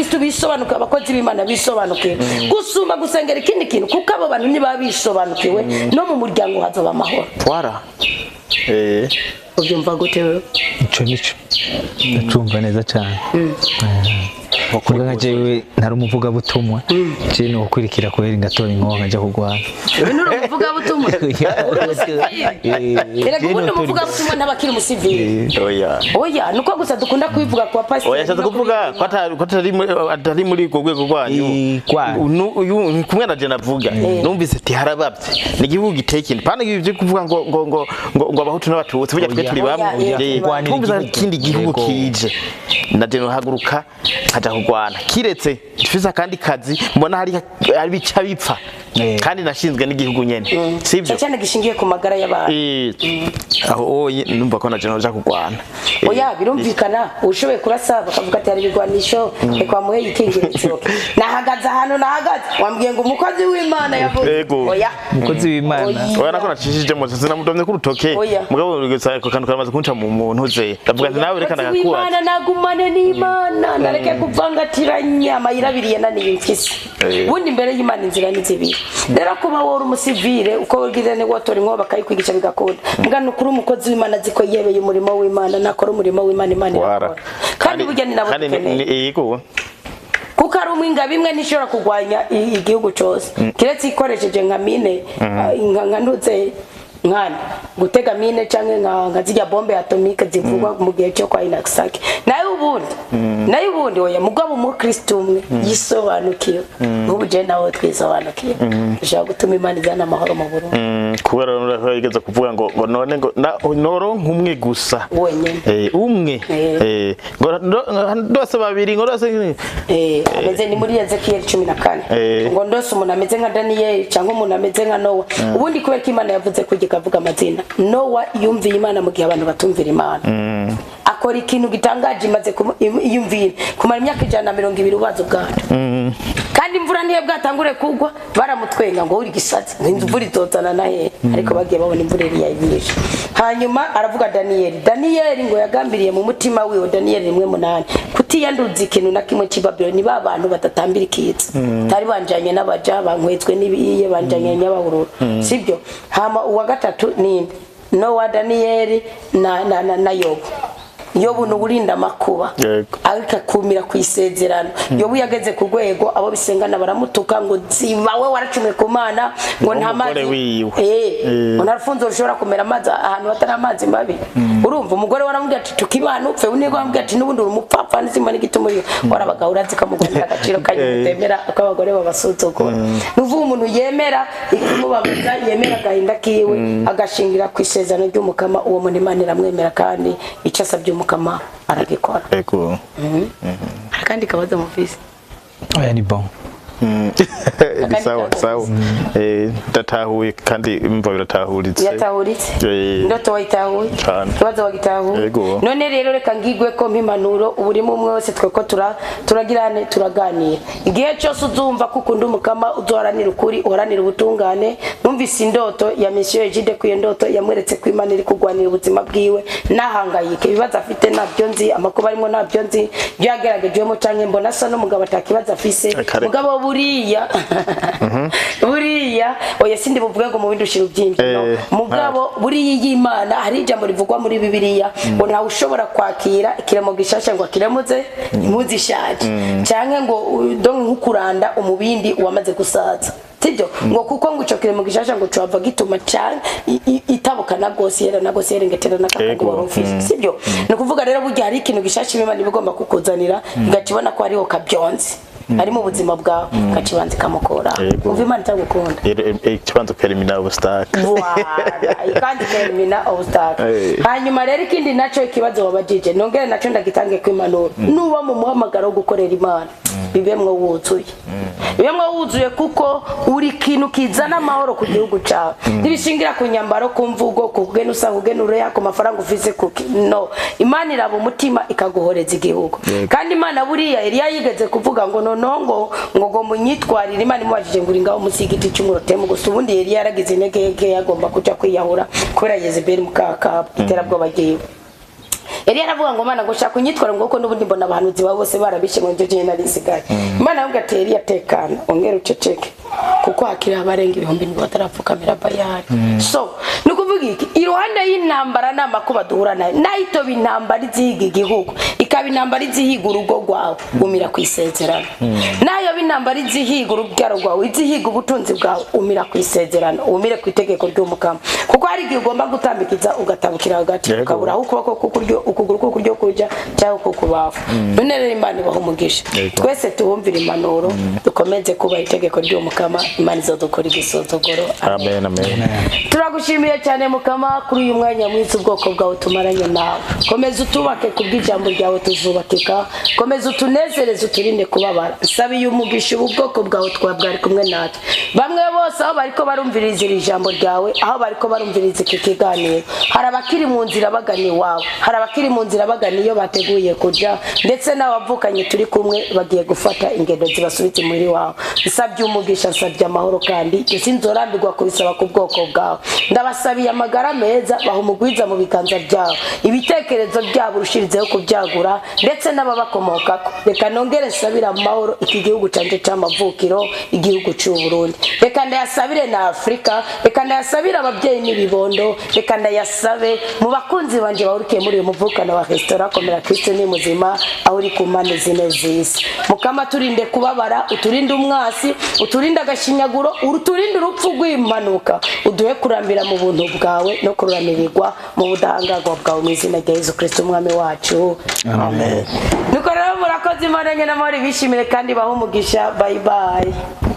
Abakristo bisobanukiwe, abakozi b'Imana bisobanukiwe gusumba gusengera ikindi kintu, kuko abo bantu niba bisobanukiwe no mu muryango hazoba amahoro. Twara Ubyumva gute wewe? Ico nico ndacumva neza cyane. Muga nka jewe ntari umuvugabutumwa, je ni ukwirikira kubera ngatora inkoho nkaja kurwana. Uyu ni umuvugabutumwa. Erega ubundi umuvugabutumwa ntabakiri umusivili. Oya. Oya, nuko gusa dukunda kubivuga kwa pasiteri. Oya, ashatse kuvuga ko atari muri urwo rwego rwanyu. Rwanyu. Uyu kumwe na je navuga numvise ati harabavye ni igihugu giteye ikindi pana ibi byo kuvuga ngo Abahutu n'Abatutsi burya twe Oya. turi bamwe. Oya, Kurwanira Twumvise igihugu. ikindi gihugu kije na je nohaguruka nkaja kurwana, kiretse mfise akandi kazi mbona hari bica bipfa kandi nashinzwe n'igihugu nyene, sivyo? Cyane cyane gishingiye ku magara y'abantu. Aho oye numva ko na je noja kurwana. Oya, birumvikana, ushoboye kurasa bakavuga ati hari ibigwanisho, reka bamuhe yikingira icoke. Nahagaze ahantu nahagaze wambwiye ngo umukozi w'Imana yavuze. Yego. Oya. Umukozi w'Imana. Oya. Oya, nako nacishije sinamudomye ku rutoke. Oya. Mugabo gusa ako kantu karamaze kunca mu muntu ze, ndavuga ati nawe reka Umukozi ndagakubaza. w'Imana nagumane n'Imana, nareke kuvangatiranya amayira abiri yananiye impyisi. Ubundi imbere y'Imana inzira ni zibiri. Rero kuba wori umusivile uko wigize ni wotora inkoba bakayikwigisha bigakunda, mbwa ni ukuri umukozi w'Imana azi ko yebeye umurimo w'Imana, nakora umurimo w'Imana, Imana Wara. irakora. Kandi burya ni nabo kandi dukeneye. Yego. Kuko ari umwe, ingabo imwe ntishobora kurwanya igihugu cyose keretse ikoresheje nka mine, nka ntuze nkana gutega mine canke nka zirya bombe atomique zivugwa mu gihe cyo kwa Nagasaki. Nayo ubundi oya. Mugabo umukristo umwe yisobanukiwe, nk'ubu je nawe twisobanukiwe, dushobora gutuma Imana izana amahoro mu Burundi. Kubera rero yigeze kuvuga ngo none ngo noronka umwe gusa. Wenyene. Umwe. Ngo ndose babiri, ngo ndose Ameze ni muri Ezekiyeli 14. Ngo ndose umuntu ameze nka Daniyeli cyangwa umuntu ameze nka Nowa. Ubundi kubera ko Imana yavuze kujya ikavuga amazina, Nowa yumviye Imana mu gihe abantu batumvira Imana, akora ikintu gitangaje. Imaze yumvira kumara imyaka 120 ubaza ubwato, kandi imvura niyo bwatangure kugwa baramutwenga ngo uri gisazi, ngo imvura izozana na hehe? Ariko bagiye babona imvura yari yayibishe. Hanyuma aravuga Daniyeli. Daniyeli ngo yagambiriye mu mutima wiwe, Daniyeli 1:8, kutiyanduza ikintu na kimwe cy'i Babyloni. Ni ba bantu badatambira ikiza tari banjanye n'abaja bankwetswe n'ibiye banjanye nyabahururu, sibyo? Hama uwa gatatu ninde? Nowa, Daniyeli na Yobu. Yobu ni uwurinda amakuba, ariko akumira ku isezerano. Yobu yageze ku rwego abo bisengana baramutuka ngo ziba we waracumuye ku Mana, ngo nta N'umugore mazi wiwe. Ngo nta rufunzo rushobora kumera amazi ahantu hatari amazi mabi. Urumva umugore waramubwira ati tuka Imana upfe, undi waramubwira ati n'ubundi uri umupfapfa n'izima n'igituma uriyo warabaga urazi ko mugomba agaciro kanyu mutemera ko abagore babasuzugura. Ni uvuga umuntu yemera ikimubabaza, yemera agahinda kiwe, agashingira ku isezerano ry'Umukama, uwo muntu Imana iramwemera kandi icyo asabye Umukama aragikora. Akandi kabazo mufise? Oya, ni bon. Ni sawa sawa. Ndatahuye kandi imva biratahuritse. Yatahuritse. Ndoto wayitahuye? Cane. Ikibazo wagitahuye? Yego. None rero reka ngigwe ko mpimanuro uburimo umwe wese twe ko turagirane turaganira. Igihe cyose uzumva ko ukunda Umukama, uzoharanira ukuri, uharanira ubutungane. Numvise indoto ya Monsieur Egide, ku iyo ndoto yamweretse ko Imana iri kurwanira ubuzima bwiwe. Nahangayike, ibibazo afite ntabyo nzi, amakuba arimo ntabyo nzi, ibyo yageragejwemo canke mbona asa n'umugabo atakibazo afise. Kare. Mugabo buriya oya, sindi buvuge ngo mu bindi ushira ubyinshi, no. Mugabo buriya y'Imana hari ijambo rivugwa muri Bibiliya ngo ntawe ushobora kwakira ikiremo gishasha ngo akiremuze impuzu ishaje, canke ngo donc nkukuranda umubindi wamaze gusaza, sibyo? Ngo kuko ngo ico kiremo gishasha ngo cwava gituma canke itabukana gose, yera na gose yerengetera n'akandi wari ufise, sibyo? Ni ukuvuga rero burya hari ikintu gishasha Imana iba igomba kukuzanira, igakibona ko hariho kabyonze ari mu buzima bwawe, ikakibanza ikamukora. Umva, Imana itagukunda. Ikibanza kerimina obstacle. Voilà, kandi kerimina obstacle. Hanyuma rero ikindi naco, ikibazo wabajije, nongere naco ndagitange kwimpanuro: nuba mu muhamagaro wo gukorera Imana, bibemwo wuzuye, bibemwo wuzuye, kuko uri kintu kizana amahoro ku gihugu cawe. Ntibishingira ku nyambaro, ku mvugo, ku kugena usa, kugena ureha, ku mafaranga ufise, kuki no Imana iraba umutima ikaguhoreza igihugu. Kandi Imana buriya Eliya yigeze kuvuga ngo noneho ngo munyitwarire. Imana imubajije ngo uri ngaho munsi y'igiti cy'umurotemu gusa. Ubundi Eliya yaragize intege nke, agomba kuja kwiyahura kubera Yezebeli mukakaba iterabwoba ryiwe. Eliya aravuga ngo Mana ngo shaka unyitwara ngo kuko n'ubundi mbona abahanuzi bawe bose barabishe ngo njye jyenyine nari nsigaye. Imana avuga ati Eliya tekana ongera uceceke kuko hakiri abarenga 7000 batarapfukamira Bayali. So ni ukuvuga iki, iruhande y'intambara n'amakuba duhura nayo, nayitoba intambara izihiga igihugu, ikaba intambara izihiga urugo rwawe, umira ku isezerano. Nayo intambara izihiga urubyaro rwawe, izihiga ubutunzi bwawe, umira ku isezerano, umire ku itegeko ry'umukama, kuko hari igihe ugomba gutambikiza ugatabukira hagati, ukabura aho ukuboko k'ukuryo, ukuguru k'ukuryo kuja cyangwa kukubafu. None rero Imana ibaha umugisha, twese tubumvire impanuro, dukomeze kubaha itegeko ry'umukama, Imana izodukora igisuzuguro. Amen, amen. Turagushimiye cyane mukama kuri uyu mwanya mwiza ubwoko bwawe tumaranye nawe. Komeza utubake kubw'ijambo ryawe tuzubakika, komeza utunezereze uturinde kubabara. Nsabiye umugisha ubu bwoko bwawe twabwari kumwe natwe, bamwe bose aho bariko barumviriza iri jambo ryawe, aho bariko barumviriza iki kiganiro, hari abakiri mu nzira bagana iwawe, hari abakiri mu nzira bagana iyo bateguye kuja, ndetse n'abavukanye turi kumwe bagiye gufata ingendo zibasubitse muri wawe. Nsabye umugisha, nsabye amahoro, kandi sinzorambirwa kubisaba ku bwoko bwawe. Ndabasabiye amagara meza, baha umugwiza mu biganza byabo, ibitekerezo byabo urushirizeho kubyagura, ndetse n'ababakomokako. Reka nongere nsabire amahoro iki gihugu canje c'amavukiro, igihugu c'u Burundi. Reka ndayasabire na Afrika, reka ndayasabire ababyeyi n'ibibondo, reka ndayasabe mu bakunzi banje bahurukiye muri uyu muvukano wa restaurant Komera Kristo ni muzima, aho uri ku mpande zine z'isi. Mukama turinde kubabara, uturinde umwasi, uturinde agashinyaguro, uturinde urupfu rw'impanuka, uduhe kurambira mu buntu bwawe no kururamirirwa mu budahangarwa bwawe, mu izina rya Yesu Kristo umwami wacu, amen. Nuko rero murakoze, Imana nyine amahoro ibishimire kandi ibahe umugisha. Bye bye.